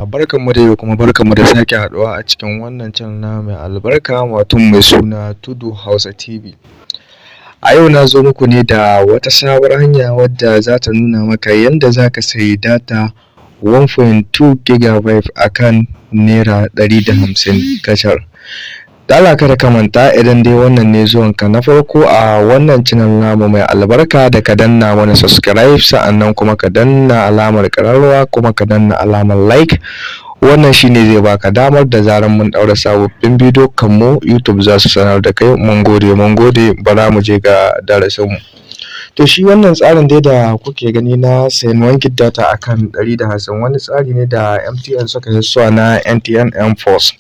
Barkanmu da yau, kuma barkanmu da sake haɗuwa a cikin wannan channel na mai albarka, wato mai suna Tudu Hausa TV. A yau na zo muku ne da wata sabuwar hanya wadda za ta nuna maka yanda za ka sayi data 1.2 gigabyte a kan ₦150 kacal. Da Allah kada ka manta, idan dai wannan ne zuwanka na farko a wannan channel namu mai albarka, da ka danna mana subscribe, sa'annan kuma ka danna alamar ƙararrawa, kuma ka danna alamar like. Wannan shine zai baka damar da zarar mun ɗaura sababbin bidiyo mu, YouTube za su sanar da kai. Mun gode, mun gode. Bara mu je ga darasin mu. To, shi wannan tsarin dai da kuke gani na sayan 1 gig data akan 150, wani tsari ne da MTN suka yi na MTN mPulse,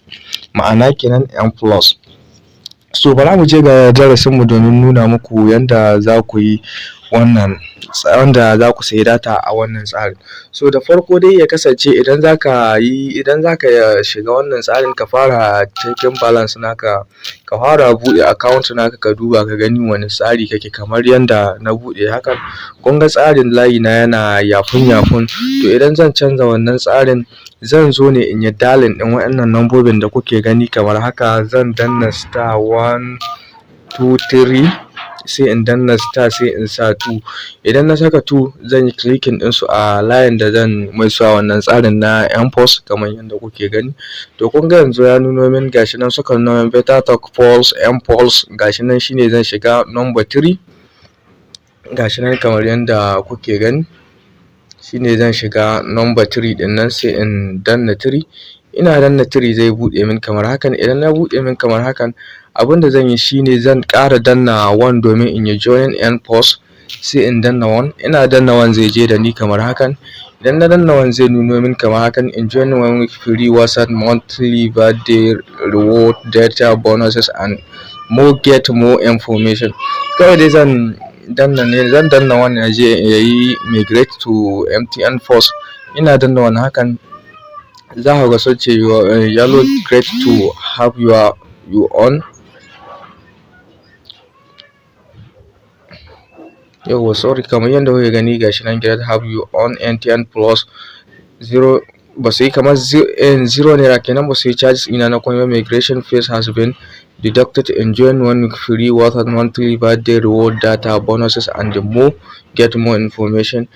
ma'ana kenan M Plus. So bara mu je ga darasin mu domin nuna muku yanda za ku yi wannan, wanda za ku sayi data a wannan tsarin. So da farko dai, ya kasance idan za ka shiga wannan tsarin, ka fara checking balance naka, ka fara buɗe account naka, ka duba ka gani wane tsari kake. Kamar yanda na buɗe hakan, kun ga tsarin layi na yana yafun yafun. To, idan zan canza wannan tsarin, zan zo ne in yi dialing ɗin waɗannan lambobin da kuke gani kamar haka. Zan danna *123, sai in danna star, sai in sa 2. Idan na saka 2, zan yi clicking ɗinsu a layin da zan maisuwa wannan tsarin na mPulse, kamar yadda kuke gani. To, kun ga yanzu ya nuno min, gashi nan suka nuna min Better Talk Pulse, mPulse, gashi nan. Shine zan shiga number 3, gashi nan kamar yadda kuke gani. Shine zan shiga number 3 ɗin nan, sai in danna 3. Ina danna 3, zai buɗe min kamar hakan. Idan ya buɗe min kamar hakan, abin da zan yi shine zan ƙara danna 1 domin in yi join mPulse. Sai in danna 1. Ina danna 1, zai je da ni kamar hakan. Idan na danna 1, zai nuno min kamar hakan: enjoy one week free WhatsApp, monthly birthday reward, data bonuses and more, get more information. Kawai dai zan danna ne, zan danna 1 ya je ya yi migrate to MTN Pulse. Ina danna 1 hakan, za ka ga sun ce "Yellow, great to have your own". Yauwa, sorry. Kamar yadda kuke gani, gashi nan, "Great have you on MTN Plus zero". Ba su yi kamar ₦0 kenan, ba su yi charges ina na kuma. Migration fees has been deducted. Enjoy one week free WhatsApp, monthly birthday reward, data bonuses and more, get more information.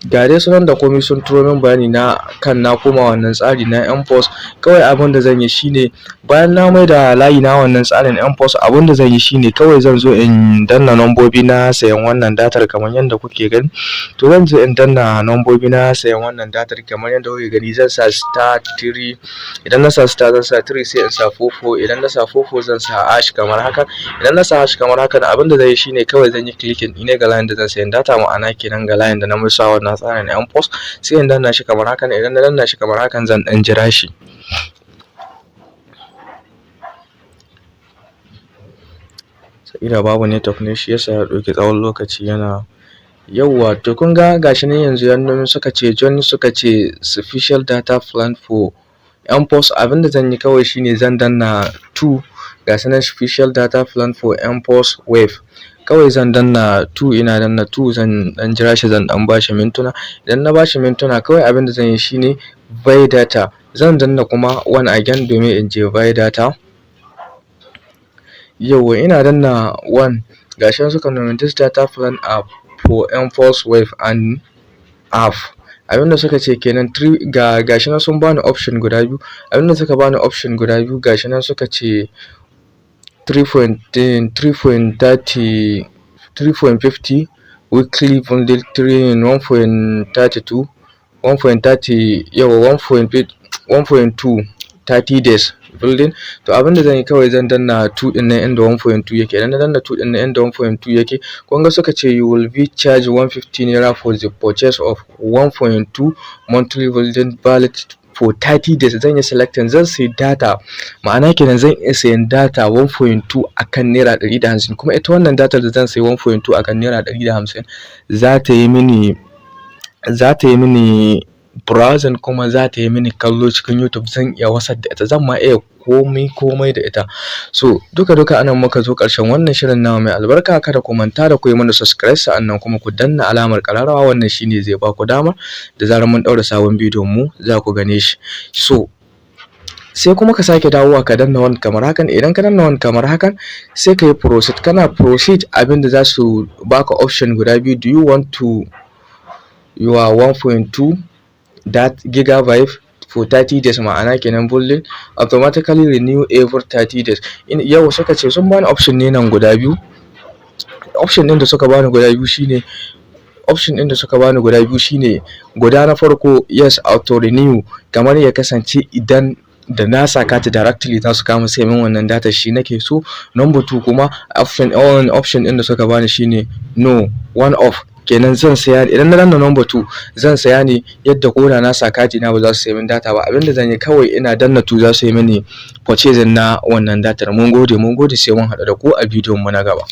Ga dai sunan da komai, sun turo min bayani na kan na koma wannan tsari na mPulse. Kawai abin da zan yi shine, bayan na mai da layi na wannan tsarin mPulse, abin da zan yi shine kawai zan zo in danna nambobi na sayan wannan datar, kamar yadda kuke gani. To, zan zo in danna nambobi na sayan wannan datar, kamar yadda kuke gani. Zan sa *3. Idan na sa star, zan sa 3, sai in sa 44. Idan na sa 44, zan sa hash kamar haka. Idan na sa hash kamar haka, abin da zan yi shine kawai zan yi clicking ne ga layin da zan sayan data, ma'ana kenan ga layin da na mai sa wannan tsarin mPulse, sai in danna shi kamar hakan. Idan na danna shi kamar hakan, zan ɗan jira shi, sabida babu network ne shi yasa ya ɗauki tsawon lokaci yana. Yauwa, to kun ga gashi nan yanzu ya nuno, suka ce join, suka ce special data plan for mPulse. Abinda zan yi kawai shine zan danna 2. Ga su nan, special data plan for mPulse Wave. Kawai zan danna 2. Ina danna 2, zan ɗan jira shi, zan ɗan bashi mintuna. Idan na bashi mintuna, kawai abinda zan yi shine buy data. Zan danna kuma 1 again domin in je buy data. Yauwa, ina danna 1, gashi nan suka nuna "This data plan are for mPulse Wave and app". Abinda suka ce kenan, ga gashi nan sun bani option guda biyu. Abinda suka bani option guda biyu, gashi nan suka ce 3.30, 3.50 weekly bundle, 3 1.32, 1.30, yawa, 1.2 30 days bundle. To, abinda zan yi, kawai zan danna 2 ɗin nan inda 1.2 yake. Idan na danna 2 ɗin nan inda 1.2 yake, kun ga suka ce "You will be charged ₦150 for the purchase of 1.2 monthly bundle valid for 30 days". Zan yi selecting, zan sayi data, ma'ana kenan zan iya sayan data 1.2 akan ₦150. Kuma ita wannan datar da zan sayi 1.2 akan ₦150, za ta yi mini browsing, kuma za ta yi mini kallo cikin YouTube, zan iya WhatsApp da ita, zan ma iya komai komai da ita. So duka duka anan muka zo ƙarshen wannan shirin namu mai albarka. Kada ku manta da ku yi mana subscribe, sa'annan kuma ku danna alamar ƙararrawa. Wannan shine zai ba ku dama da zarar mun ɗaura sabon bidiyon mu za ku gane shi. So sai kuma ka sake dawowa ka danna one kamar hakan. Idan ka danna one kamar hakan, sai ka yi proceed. Kana proceed, abinda za su baka option guda biyu: "Do you want to your 1.2 that gigabyte for 30 days?" Ma'ana kenan bundling automatically renew every 30 days. Yau suka ce sun bani option ne nan guda biyu. Option ɗin da suka bani guda biyu shine, option ɗin da suka bani guda biyu shine, guda na farko, yes, auto renew, kamar ya kasance idan da na sa kati directly za su kama sai min wannan data, shi nake so. Number two kuma, option ɗin da suka bani shine no, one off. Kenan zan saya, idan na danna number two, zan saya ne yadda ko da na sa kati na ba za su sayi min data ba. Abinda zan yi kawai, ina danna two, za su yi mini purchasing na wannan datar. Mun gode, mun gode, sai mun haɗu da ku a bidiyon mu na gaba.